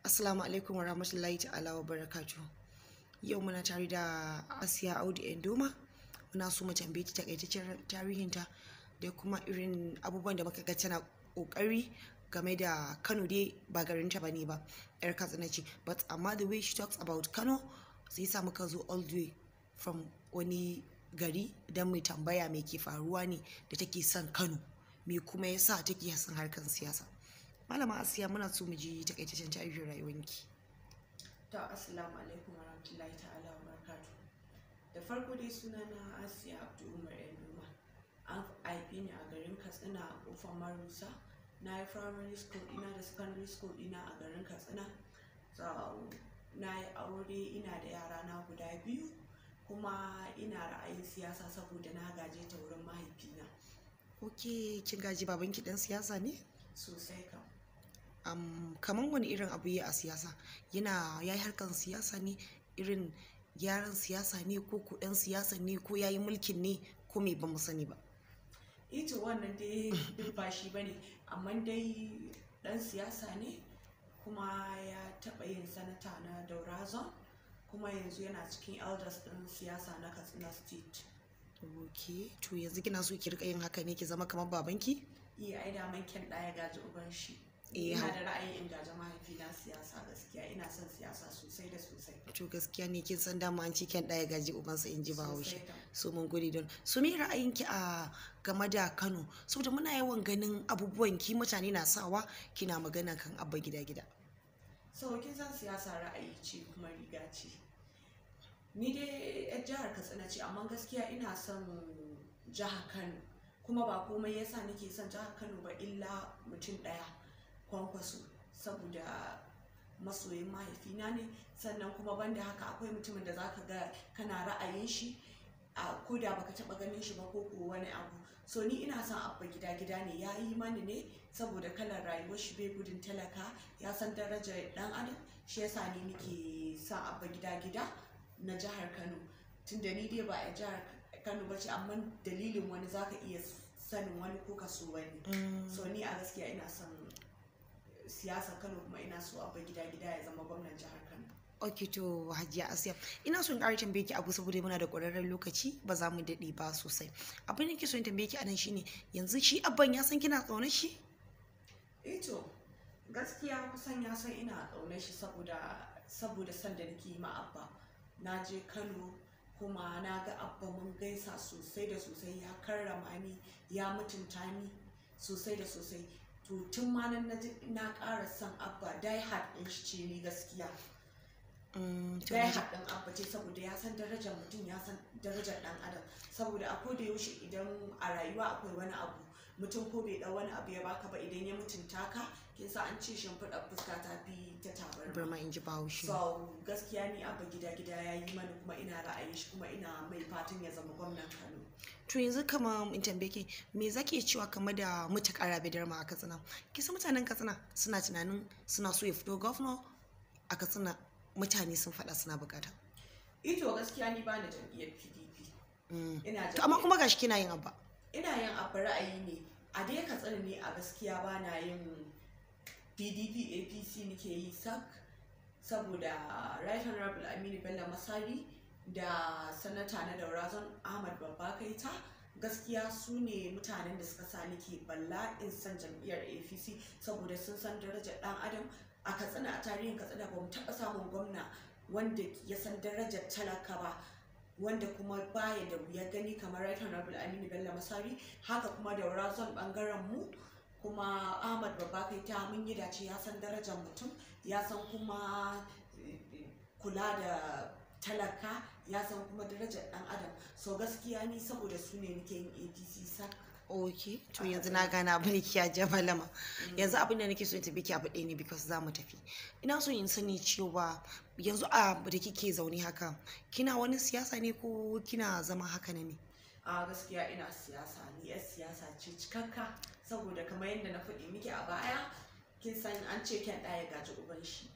Assalamu alaikum wa rahmatullahi ta'ala wa barakatuh. Yau muna tare da Asiya Audu Endoma. Muna so mu tambaye ta takaitaccen tarihinta da kuma irin abubuwan da muka ga tana kokari game da Kano. Dai ba garinta ba ne ba, 'yar Katsina ce. But amma the way she talks about Kano, sai sa muka zo all the way from wani gari don mu tambaya me ke faruwa ne da take son Kano, me kuma yasa take son harkar siyasa. Malama Asiya, muna so mu ji takaitaccen tarihin rayuwanki. To, assalamu alaikum wa rahmatullahi ta'ala wa barakatuh. Da farko dai sunana Asiya Abdu Umar Endoma. An haife ni a garin Katsina a Kofar Marusa. Na yi primary school ina da secondary school ina a garin Katsina. So, na yi aure, ina da yara na guda biyu, kuma ina ra'ayin siyasa saboda na gaje ta wurin mahaifina. Ok, kin gaji babanki dan siyasa ne? Sosai kam. Kaman wani irin abu ya a siyasa? Yana ya yi harkar siyasa ne, irin gyaran siyasa ne, ko kuɗin siyasa ne, ko ya yi mulkin ne, ko me? Ba mu sani ba. Ito wannan dai duk ba shi bane, amma dai dan siyasa ne, kuma ya taɓa yin sanata na Daura Zone, kuma yanzu yana cikin elders ɗin siyasa na Katsina State. Ok, to yanzu kina so ki rika yin haka ne, ki zama kamar babanki? Iya, ai daman kyan ɗaya gaji uban shi. Eh, Ina da ra'ayin in gaji mahaifina siyasa. Gaskiya ina son siyasa sosai da sosai. To gaskiya ne, kin san dama an ce kyan ɗaya gaji ubansa, in ji Bahaushe. Sosai kam. So mun gode. Don so me ra'ayinki a game da Kano? Saboda muna yawan ganin abubuwan ki, mutane na sawa kina magana kan Abba Gida Gida. So kin san siyasa ra'ayi ce kuma riga ce. Ni dai yar jihar Katsina ce, amma gaskiya ina son jihar Kano, kuma ba komai yasa nake son jihar Kano ba illa mutum ɗaya, Kwankwaso, saboda masoyin mahaifina ne. Sannan kuma banda haka, akwai mutumin da zaka ga kana ra'ayin shi a ko da baka taba ganin shi ba ko wani abu. So ni ina son Abba Gida Gida ne, ya yi mani ne saboda kalar rayuwar shi, bai gudun talaka, ya san darajar dan adam. Shi yasa ni nake son Abba Gida Gida na jihar Kano, tunda ni dai ba a jihar Kano ba ce, amma dalilin wani zaka iya sanin wani ko ka so wani. So ni a gaskiya ina son siyasar Kano, kuma ina so Abba Gida Gida ya zama gwamnan jihar Kano. Ok, to Hajiya Asiya, ina son ƙara tambaye ki abu saboda muna da ƙwararren lokaci, ba za mu daɗe ba sosai. Abin da nake son tambaye ki anan shine, yanzu shi Abban ya san kina ƙaunar shi? Eh to, gaskiya kusan ya san ina ƙaunar shi, saboda san da nake yi ma Abba. Na je Kano kuma na ga Abba, mun gaisa sosai da sosai, ya karrama ni, ya mutunta ni sosai da sosai. To tun ma nan na ji na ƙara son Abba, die hard ɗin shi ce ni gaskiya. To Die na ji. hard ɗin Abba ce, saboda ya san darajar mutum, ya san darajar ɗan adam. Saboda a koda yaushe idan a rayuwa akwai wani abu, mutum ko bai ɗau wani abu ya baka ba, idan ya mutunta ka, kin san an ce shimfiɗar fuska ta fi ta tabarma. Burma, in ji Bahaushe. So gaskiya ni Abba Gida Gida ya yi mani, kuma ina ra'ayin shi, kuma ina mai fatan ya zama gwamnan Kano. To yanzu kamar in tambaye ki, me zaki iya cewa game da Muttaka Rabe Darma a Katsina? Kisa mutanen Katsina suna tunanin suna so ya fito gwamna a Katsina, mutane sun faɗa suna bukata. Ito gaskiya ni bani jam'iyyar PDP. Ina To amma kuma gashi kina yin Abba. Ina yin Abba, ra'ayi ne. A dai Katsina ne a gaskiya ba na yin PDP, APC nake yi sak, saboda Right Honorable Aminu Bello Masari da Sanata na Daura Zone Ahmad Babba Kaita, gaskiya su ne mutanen da suka sa nake bala'in san jam'iyyar APC, saboda sun san darajar dan adam a Katsina. A tarihin Katsina ba mu taɓa samun gwamna wanda ya san darajar talaka ba, wanda kuma baya da wuya gani kamar Right Honorable Aminu Bello Masari. Haka kuma Daura Zone bangaren mu kuma Ahmad Babba Kaita, mun yi dace, ya san darajar mutum, ya san kuma kula da talaka, ya san kuma darajar dan adam. So gaskiya ni saboda su ne nake yin APC sak. Ok, to yanzu na gane abin da kiya jabalama. Yanzu abin da nake so in tafi ki abu ɗaya ne, because za mu tafi. Ina so in sani cewa yanzu a da kike zaune haka, kina wani siyasa ne ko kina zama haka ne? A gaskiya ina siyasa, ni yar siyasa ce cikakka, saboda kamar yadda na faɗi miki a baya, kin san an ce kyan ɗaya gaji uban shi.